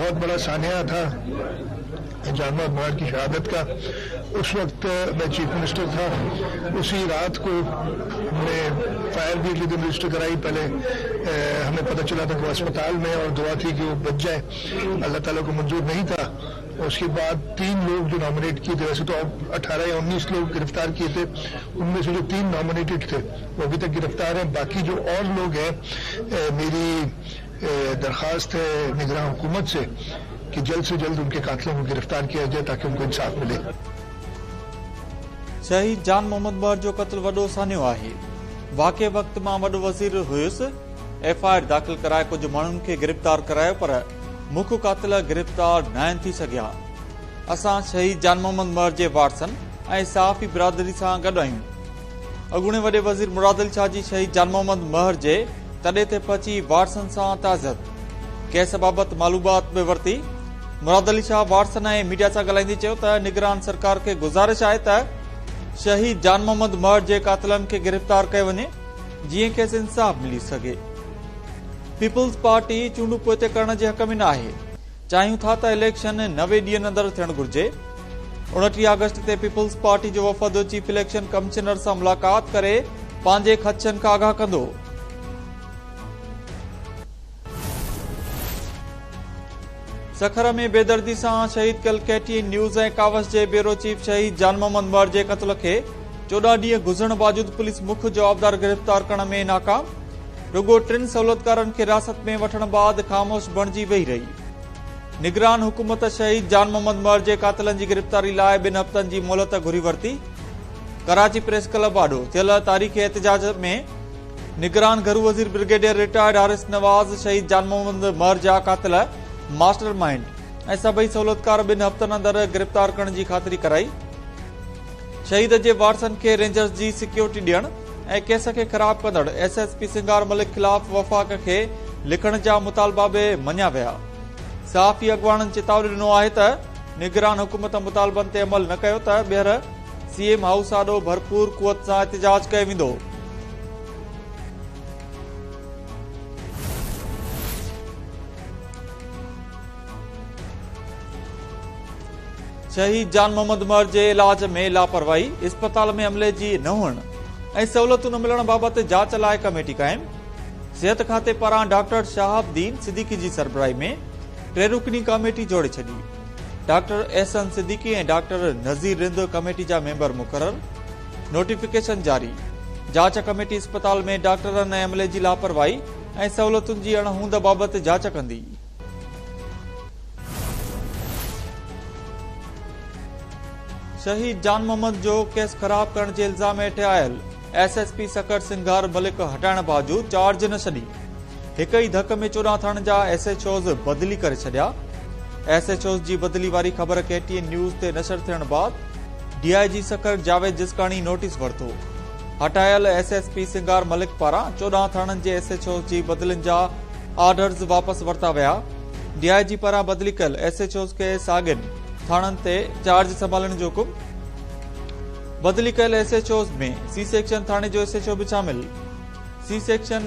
बहुत बड़ा सानिया था जान मोहम्मद महर की शहादत का, उस वक्त मैं चीफ मिनिस्टर था। उसी रात को हमने फायर भी अगले दिन रजिस्टर कराई। पहले हमें पता चला था कि वो अस्पताल में, और दुआ थी कि वो बच जाए, अल्लाह ताला को मंजूर नहीं था। उसके बाद 3 लोग जो नॉमिनेट किए थे, वैसे तो 18 या 19 लोग गिरफ्तार किए थे, उनमें से जो 3 नॉमिनेटेड थे वो अभी तक गिरफ्तार हैं। बाकी जो और लोग हैं, मेरी दरख्वास्त है निगरान हुकूमत से कि जल्द से जल्द उनके कातिलों को गिरफ्तार किया जाए ताकि उनको इंसाफ मिले। शहीद जान मोहम्मद महर जो कत्ल वॾो सानियो आहे। वाक़े वक़्त मां वॾो वज़ीर हुयुसि, एफ I R दाख़िल कराए कुझु माण्हुनि खे गिरफ़्तार करायो पर मुख्य क़ातिल गिरफ़्तार नाहिनि थी सघिया। असां शहीद जान मोहम्मद महर जे वारसनि ऐं सहाफ़ी बिरादरी सां गॾु आहियूं। अॻूणे वॾे वज़ीर मुराद अली शाह जी शहीद जान मोहम्मद महर जे तॾे ते पहुची वारसनि सां ताज़ियत, केस बाबति मालूमात बि वरिती। मुराद अली शाह वारसनि ऐं मीडिया सां ॻाल्हाईंदे चयो त निगरान सरकार खे गुज़ारिश आहे त शहीद जान मोहम्मद महर जे क़ातिलनि खे गिरफ़्तार कयो वञे जीअं खेसि इंसाफ़ मिली सघे। पीपल्स पार्टी चूंडूं पोइते करण जे हक़ में न आहे, चाहियूं था त इलेक्शन 90 ॾींहनि अंदरि थियणु घुरिजे। 29 आगस्ट ते पीपल्स पार्टी जो वफ़द चीफ इलेक्शन कमिश्नर सां मुलाक़ात करे पंहिंजे ख़दशनि खां आगाह कंदो। सखर में बेदर्दी सां शहीद कयल के टी एन न्यूज़ ऐं कावश जे ब्यूरो चीफ शहीद जान मोहम्मद महर जे क़त्ल खे 14 ॾींहं गुज़रण बावजूद पुलिस मुख्य जवाबदार गिरफ़्तार करण में नाकाम, रुगो 3 सहूलतकारनि खे हिरासत में वठण बाद ख़ामोश बणिजी वेही रही। निगरान हुकूमत शहीद जान मोहम्मद महर जे क़ातिलनि जी गिरफ़्तारी लाइ 2 हफ़्तनि जी मोहलत घुरी वरिती। कराची प्रेस क्लब आॾो थियल तारीख़ी एहतजाज में निगरान घरू वज़ीर ब्रिगेडियर रिटायर्ड हारिस नवाज़ शहीद जान मोहम्मद महर जा क़ातिल मास्टर माइंड ऐं सभई सहूलतकार 2 हफ़्तनि अंदरि गिरफ़्तार करण जी ख़ातिरी कराई। शहीद जे वारसनि खे रेंजर्स जी सिक्योरिटी ॾियण ऐं केस खे ख़राब कंदड़ एस एस पी सिंगार मलिक ख़िलाफ़ वफ़ाक़ खे लिखण जा मुतालबा बि मञिया विया। सहाफ़ी अॻवाणनि चेतावनी ॾिनो आहे त निगरान हुकूमत मुतालबनि ते अमल न कयो त ॿीहर सी एम हाउस आॾो भरपूर कुवत सां एहतजाज कयो वेंदो। शहीद जान मोहम्मद महर जे इलाज में लापरवाही, अस्पताल में अमले जी न हुअण ऐं सहूलियतूं न मिलण बाबति जांच लाइ कमेटी क़ाइमु। सिहत खाते पारां डॉक्टर शहाबुद्दीन सिद्दीकी जी सरबराही में 3 रुकनी कमेटी जोड़े छॾी। डॉक्टर एहसन सिद्दीकी ऐं डॉक्टर नज़ीर रिंद कमेटी जा मेंबर मुक़रर। नोटिफिकेशन जारी। जांच कमेटी अस्पताल में डॉक्टरनि ऐं अमले जी लापरवाही ऐं सहूलियतुनि जी अणहूंद बाबति जांच कंदी। शहीद जान मोहम्मद जो केस ख़राब करण जे इल्ज़ाम हेठि आयल S S P Sukkur Singar Malik हटाइण बावजूद चार्ज न छॾी। हिक ई धक में 14 थाणनि जा एस एच ओज़ बदिली करे छॾिया। एस एच ओज़ जी बदिली वारी ख़बर के टी एन न्यूज़ ते नशर थियण बाद D I G Sukkur Javed Jiskani notice वरितो। हटायल S S P Singar Malik पारां 14 थाणनि जे एस एच ओज़ जी बदिलियुनि जा आर्डर्स वापसि वरिता विया। डी I जी पारां बदिली कयल एस एच ओज़ खे साॻियुनि थाणनि ते चार्ज संभालण जो हुकुम। बदिली कयल एस एच ओज़ में सी सेक्शन थाणे जो एस एच ओ बि शामिल। सी सेक्शन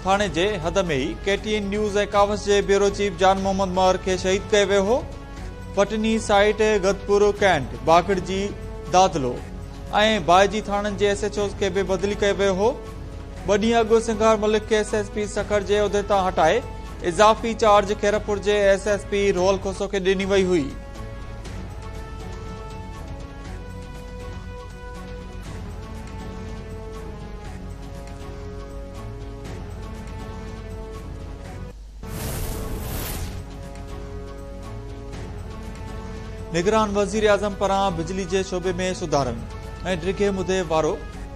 थाणे जे हद में ई के टी एन न्यूज़ ऐं कावश जे ब्यूरो चीफ जान मोहम्मद महर खे शहीद कयो वियो हो। पटनी साइट, गदपुर कैंट, बागड़जी, दादलो ऐं बायजी थाणनि जे एस एच ओज़ खे बि बदिली कयो वियो हो। 2 ॾींहं अॻु सिंगार मलिक खे एस एस पी सखर जे उहिदे तां हटाए इज़ाफ़ी चार्ज खैरपुर जे S S P Rohal Khoso खे ॾिनी वई हुई। निगरान वज़ीर आज़म पारां बिजली जे शोबे में सुधारनि ऐं डिघे मुदे वारो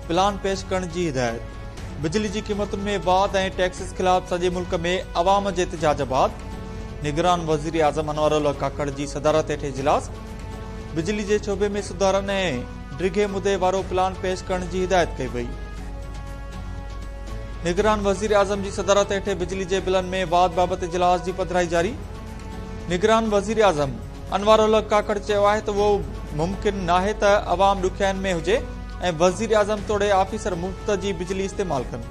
प्लान पेश करण जी हिदायत। बिजली जी क़ीमतुनि में वाध ऐं टैक्सिस ख़िलाफ़ सॼे मुल्क में अवाम जे एहतजाज बाद निगरान वज़ीर आज़म अनवर काकड़ जी सदारत हेठि इजलास। बिजली जे शोबे में सुधारनि ऐं डिघे मुदे वारो प्लान पेश करण जी हिदायत कई वई। निगरान वज़ीर आज़म जी सदारत हेठि बिजली जे बिलनि में वाध बाबति इजलास जी पधराई जारी। निगरान वज़ीर आज़म अनवर काकड़ चयो आहे त उहो मुमकिन नाहे त अवाम ॾुखियाइनि में हुजे ऐं वज़ीर आज़म तोड़े ऑफिसर मुफ़्त जी बिजली इस्तेमाल कनि।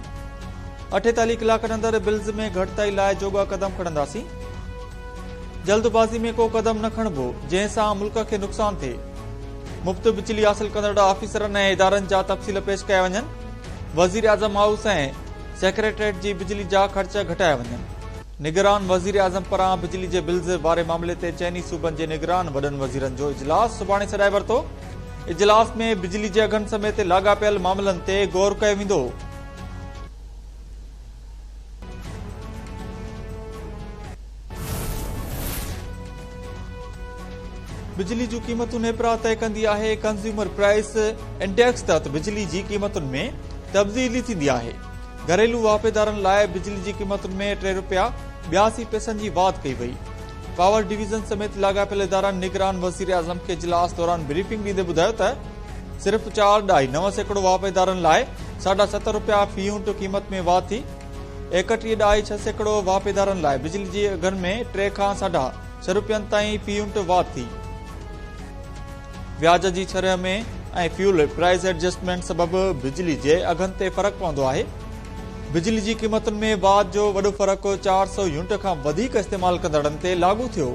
48 कलाकनि अंदरि बिल्स में घटिताई लाइ जोॻा कदम खणंदासीं। جلدبازي ۾ ڪو قدم نه کڻبو، جنهن سان ملڪ کي نقصان ٿئي. مفت بجلي حاصل ڪندڙ آفيسرن ۽ ادارن جا تفصيل پيش ڪيا وڃن. وزيراعظم هائوس ۽ سيڪريٽريٽ جي بجلي جا خرچ گهٽايا وڃن. نگران وزيراعظم پاران بجلي جي بلز واري معاملي تي چئني صوبن جي نگران وڏن وزيرن جو اجلاس سڀاڻي سڏائي ورتو. اجلاس ۾ بجلي جي اگهن سميت لاڳاپيل معاملن تي غور ڪيو ويندو. بجلي جون قيمتون نيپرا طئي ڪندي آهي، ڪنزيومر پرائس انڊيڪس تحت بجلي جي قيمتن ۾ تبديلي ٿيندي آهي، گهريلو واهپيدارن لاء بجلي جي قيمتن ۾ 3 رپيا 82 پئسن جي واڌ ڪئي وئي. پاور ڊويزن سميت لاڳاپيل ادارن نگران وزيراعظم کي اجلاس دوران بريفنگ ڏيندي ٻڌايو ته صرف 4.9% واهپيدارن لاء 7.5 رپيا في يونٽ قيمت ۾ واڌ ٿي، 31.6% واهپيدارن لاء بجلي جي اگهن ۾ 3 کان 6.5 رپين تائين في يونٽ واڌ ٿي. وياج جي شرح ۾ ۽ فيول پرائس ايڊجسٽمينٽ سبب بجلي جي اگهن تي فرق پوندو آهي. بجلي جي قيمتن ۾ واڌ جو وڏو فرق 400 يونٽ کان وڌيڪ استعمال ڪندڙن تي لاڳو ٿيو.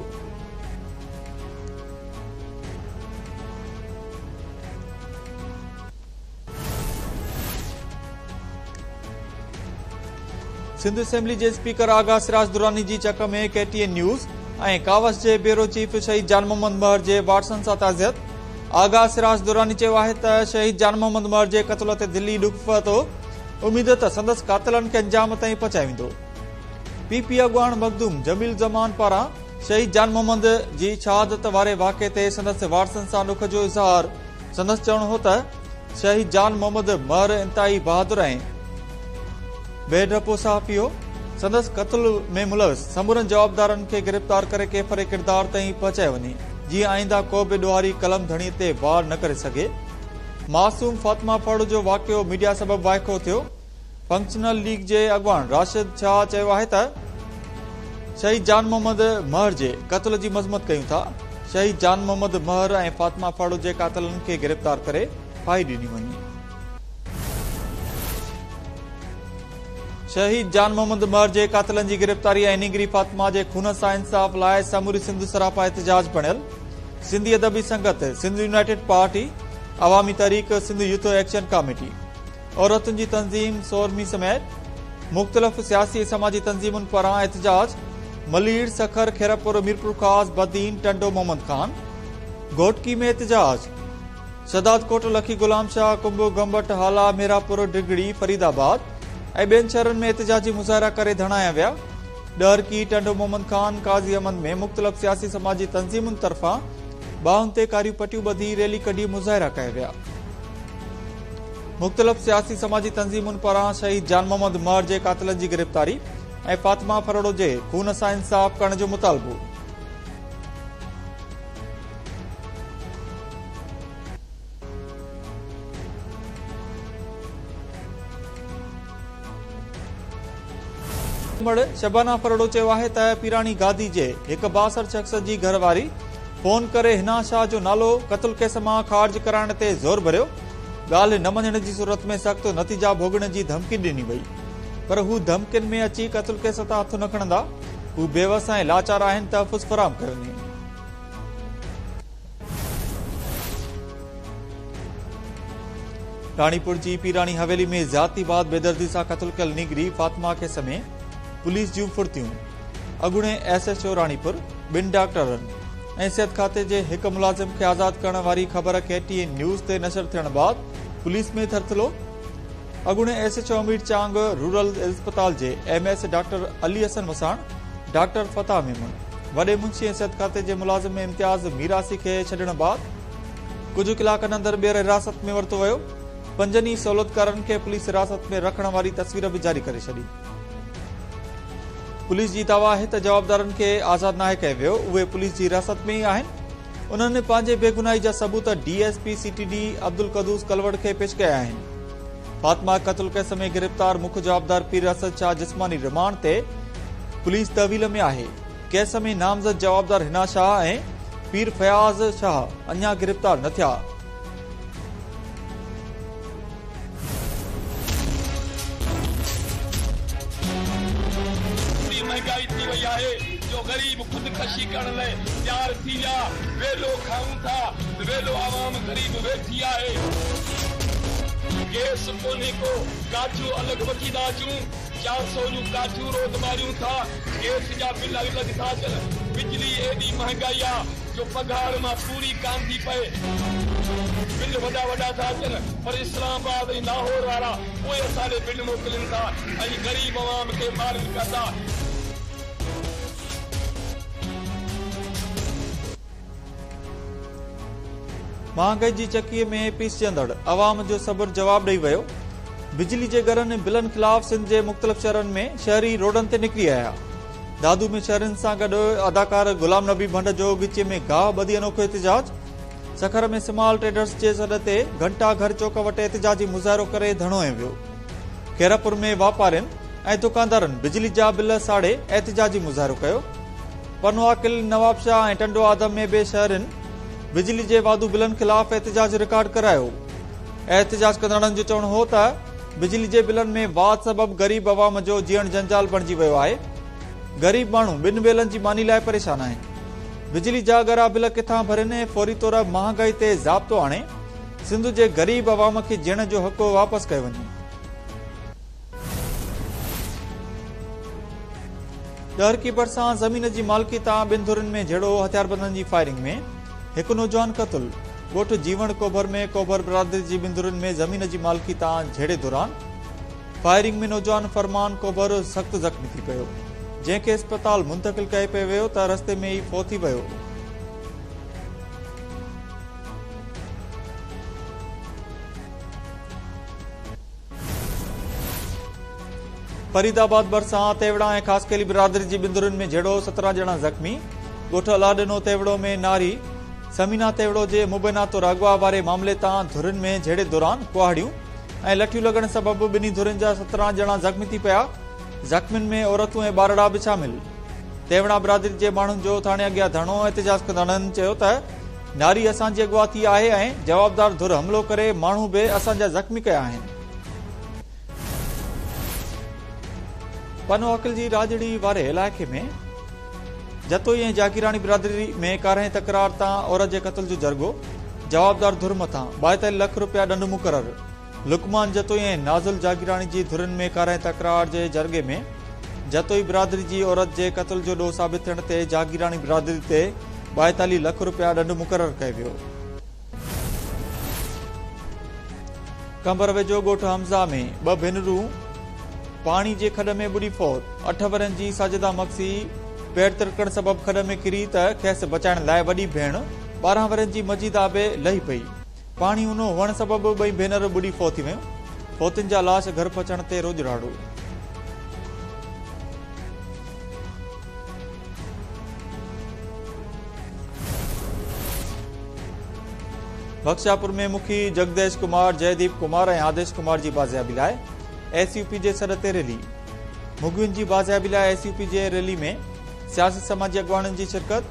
سنڌ اسيمبلي جي اسپيڪر آغا سراج دراني جي چڪ ۾ ڪي ٽي اين نيوز ۽ ڪاوش جي بيورو چيف شهيد جان محمد مهر جي وارثن سان تعزيت. آغا سراج دراني چيو آهي ته شهيد جان محمد مهر جي قتل تي دلي ڏک پهتو، اميد ته سندس قاتلن کي انجام تائين پهچايو ويندو. پي پي اڳواڻ مخدوم جميل الزمان پاران شهيد جان محمد جي شهادت واري واقعي تي سندس وارثن سان ڏک جو اظهار. سندس چوڻ هو ته شهيد جان محمد مهر انتهائي بهادر ۽ بي ڊپو صحافي هو، سندس قتل ۾ ملوث سمورن جوابدارن کي گرفتار ڪري ڪيفر ڪردار تائين پهچايو وڃي، جيئن آئنده ڪو به ڏوهاري قلم ڌڻي تي وار نه ڪري سگهي. معصوم فاطمه ڦرڙ جو واقعو ميڊيا سبب وائکو ٿيو. فنڪشنل ليگ جي اڳواڻ راشد شاهه چيو آهي ته شهيد جان محمد مهر جي قتل جي مذمت ڪيون ٿا، شهيد جان محمد مهر ۽ فاطمه ڦرڙ جي قاتلن کي گرفتار ڪري ڦاهي ڏني وڃي. شهيد جان محمد مهر جي قاتلن جي گرفتاري ۽ نينگري فاطمه جي خون سان انصاف لاء سموري سنڌ سراپا احتجاج بڻيل. سنڌي ادبي سنگت، سنڌ يونائيٽيڊ پارٽي، عوامي تحريڪ، سنڌ يوٿ ايڪشن ڪاميٽي، عورتن جي تنظيم سورمي سميت مختلف سياسي ۽ سماجي تنظيمن پاران احتجاج، ملير، سکر، خيرپور، ميرپورخاص، بدين، ٽنڊو محمد خان، گهوٽڪي ۾ احتجاج، شهدادڪوٽ، لکي غلام شاهه، ڪنب، گمبٽ، هالا، ميراپور، ڊگهڙي، فريد آباد ۽ ٻين شهرن ۾ احتجاجي مظاهرا ڪري ڌرڻا هنيا ويا. ڏهرڪي، ٽنڊو محمد خان، قاضي احمد ۾ مختلف سياسي سماجي تنظيمن طرفان ٻانهن تي ڪاريون پٽيون ٻڌي ريلي ڪڍي مظاهرا ڪيا ويا. مختلف سياسي سماجي تنظيمن پاران شهيد جان محمد مهر جي قاتلن جي گرفتاري ۽ فاطمه ڦرڙو جي خون سان انصاف ڪرڻ جو مطالبو. امڙ شبانه ڦرڙو چيو آهي ته پيراڻي گادي جي هڪ بااثر شخص جي گهر واري فون ڪري حنا شاهه جو نالو قتل ڪيس مان خارج ڪرائڻ تي زور ڀريو، ڳالهه نه مڃڻ جي صورت ۾ سخت نتيجا ڀوڳڻ جي ڌمڪي ڏني وئي پر هو ڌمڪين ۾ اچي قتل ڪيس تان هٿ نه کڻندا، هو بيوس ۽ لاچار آهن، تحفظ فراهم ڪيو وڃي. راڻيپور جي پيراڻي حويلي ۾ زيادتي بعد بيدردي سان قتل ڪيل نينگري فاطمه کي سمي پوليس جون ڦڙتيون، اڳوڻي ايس ايڇ او راڻيپور، ٻن ڊاڪٽرن ۽ صحت کاتي جي هڪ ملازم کي آزاد ڪرڻ واري خبر ڪي ٽي اين نيوز تي نشر ٿيڻ بعد پوليس ۾ ٿرٿلو، اڳوڻي S H O Amir Chang rural اسپتال جي M S doctor Ali Hassan Wassan, doctor Fateh Memon, وڏي منشي ۽ صحت کاتي جي ملازم امتياز ميراسي کي ڇڏڻ بعد ڪجهه ڪلاڪن اندر ٻيهر حراست ۾ ورتو ويو. پنجن ئي سهولتڪارن کي پوليس حراست ۾ رکڻ واري تصوير به جاري ڪري ڇڏي. پوليس جي دعويٰ آهي ته جوابدارن کي آزاد ناهي ڪيو ويو، اهي پوليس جي حراست ۾ ئي آهن. انهن پنهنجي بيگناهي جا ثبوت D S P C T D Abdul Quddus Kalwar کي پيش ڪيا آهن. فاطمه قتل ڪيس ۾ گرفتار مک جوابدار پير اسد شاهه جسماني رمانڊ تي پوليس تحويل ۾ آهي. ڪيس ۾ نامزد جوابدار حنا شاهه ۽ پير فياض شاهه اڃا گرفتار نه ٿيا. مهانگائي ٿي وئي آهي جو غريب خودڪشي ڪرڻ لئه تيار ٿي ويا، ويلو کائون ٿا ته ويلو عوام غريب ويٺي آهي. گئس ڪونهي ڪو، ڪاٺيون الڳ وٺي ٿا اچون، 400 جون ڪاٺيون روز ٻاريون ٿا، گئس جا بل الڳ ٿا اچن، بجلي ايڏي مهانگائي آ جو پگهار مان پوري ڪانه ٿي پئي، بل وڏا وڏا ٿا اچن پر اسلام آباد ۽ لاهور وارا اهي اسان ڏي بل موڪلين ٿا ۽ غريب عوام کي مارين پيا ٿا. مهانگائي جي چڪيء ۾ پيسجندڙ عوام جو صبر جواب ڏئي ويو، بجلي جي ڳرن بلن خلاف سنڌ جي مختلف شهرن ۾ شهري روڊن تي نڪري آيا. دادو ۾ شهرين سان گڏ اداڪار غلام نبي ڀنڊ جو ڳچيء ۾ گاهه ٻڌي انوکو احتجاج. سکر ۾ سمال ٽريڊرز جي سڏ تي گهنٽا گهر چوڪ وٽ احتجاجي مظاهرو ڪري ڌرڻو هنيو ويو. خيرپور ۾ واپارين ۽ دڪاندارن بجلي جا بل ساڙي احتجاجي مظاهرو ڪيو. پنوعاقل، نوابشاهه ۽ ٽنڊو آدم ۾ به شهرين بجلي جي واڌو بلن خلاف احتجاج رڪارڊ ڪرايو. احتجاج ڪندڙن جو چوڻ هو ته بجلي جي بلن ۾ واڌ سبب غريب عوام جو جيئڻ جنجال بڻجي ويو آهي. غريب ماڻهو ٻن ويلن جي ماني لاء پريشان آهن. بجلي جا ڳرا بل ڪٿان ڀرين ۽ فوري طور مهانگائي تي ضابطو آڻي سنڌ جي غريب عوام کي جيئڻ جو حق واپس ڪيو وڃي. ڏهرڪي ڀرسان زمين جي مالڪي تان ٻن ڌرين ۾ جهيڙو، هٿياربندن جي فائرنگ ۾ هڪ نوجوان قتل، ڳوٺ جيوڻ ڪوڀر ۾ ڪوڀر برادري جي ٻن ڌرين ۾ زمين جي مالڪي تان جهيڙي دوران فائرنگ ۾ نوجوان فرمان ڪوڀر سخت زخمي ٿي پيو، جنهن کي اسپتال منتقل ڪيو پئي ويو ته رستي ۾ ئي فوت ٿي ويو. فريد آباد ڀرسان تيوڙا ۽ خاصخيلي برادري جي ٻن ڌرين ۾ جهيڙو، 17 ڄڻا زخمي، ڳوٺ الهڏنو تيوڙو ۾ ناري ثمينا تيوڙو جي مبينا طور اغوا واري معاملي تان ڌرين ۾ جهيڙي دوران ڪهاڙيون ۽ لٺيون لڳڻ سبب ٻنهي ڌرين جا 17 ڄڻا زخمي ٿي پيا، زخمين ۾ عورتون ۽ ٻارڙا به شامل. تيوڻا برادري جي ماڻهن جو ٿاڻي اڳيان ڌرڻو، احتجاج ڪندڙن چيو ته ناري اسان جي اغوا ٿي آهي ۽ جوابدار ڌر حملو ڪري ماڻهو به اسان جا زخمي ڪيا آهن. پنوعاقل جي راڄڙي واري علائقي ۾ جتوئي ۽ جاگيراڻي برادري ۾ ڪارنهن تڪرار تان عورت جي قتل جو جرڳو، جوابدار ڌر مٿان 42 لک رپيا ڏنڊ مقرر، لقمان جتوئي ۽ نازل جاگيراڻي جي ڌرين ۾ ڪارنهن تڪرار جي جرڳي ۾ جتوئي برادري جي عورت جي قتل جو ڏوهه ثابت ٿيڻ تي جاگيراڻي برادري تي 42 لک رپيا ڏنڊ مقرر ڪيو ويو. قمبر ويجهو ڳوٺ حمزه ۾ ٻه ڀينرون پاڻي جي کڏ ۾ ٻڏي فوت، 8 ورهين جي ساجده مگسي پير ترڪڻ سبب کڏ ۾ ڪري ته کيس بچائڻ لاء وڏي ڀيڻ 12 ورهين جي مجيده به لهي پئي، پاڻي اونهو هئڻ سبب ٻئي ڀينر ٻڏي فوت ٿي ويون، فوتين جا لاش گهر پهچڻ تي روڄ راڙو. بخشاپور ۾ مکي جگديش ڪمار، جئديپ ڪمار ۽ آديش ڪمار جي بازيابي لاء ايس يو پي جي سڏ تي ريلي. مغوين جي بازيابي لاء ايس يو پي جي ريلي ۾ سياسي سماجي اڳواڻن جي شرڪت.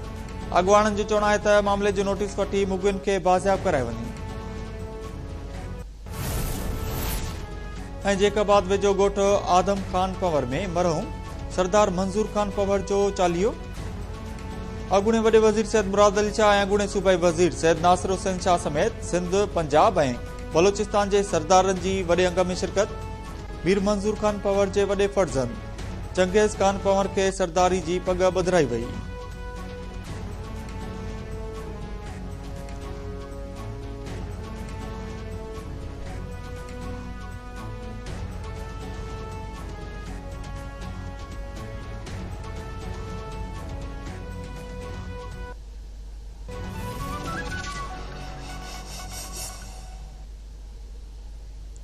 اڳواڻن جو چوڻ آهي ته معاملي جو نوٽيس وٺي مغوين کي بازياب ڪرايو وڃي. ۽ جيڪب آباد ويجهو ڳوٺ آدم خان پنهور ۾ مرحوم سردار منظور خان پنهور جو چاليهو، اڳوڻي وڏي وزير سيد مراد علي شاهه ۽ اڳوڻي صوبائي وزير سيد ناصر حسين شاهه سميت سنڌ، پنجاب ۽ بلوچستان جي سردارن جي وڏي انگ ۾ شرڪت، مير منظور خان پنهور جي وڏي فرزند چنگيز خان پنهور کي سرداري جي پڳ ٻڌرائي وئي.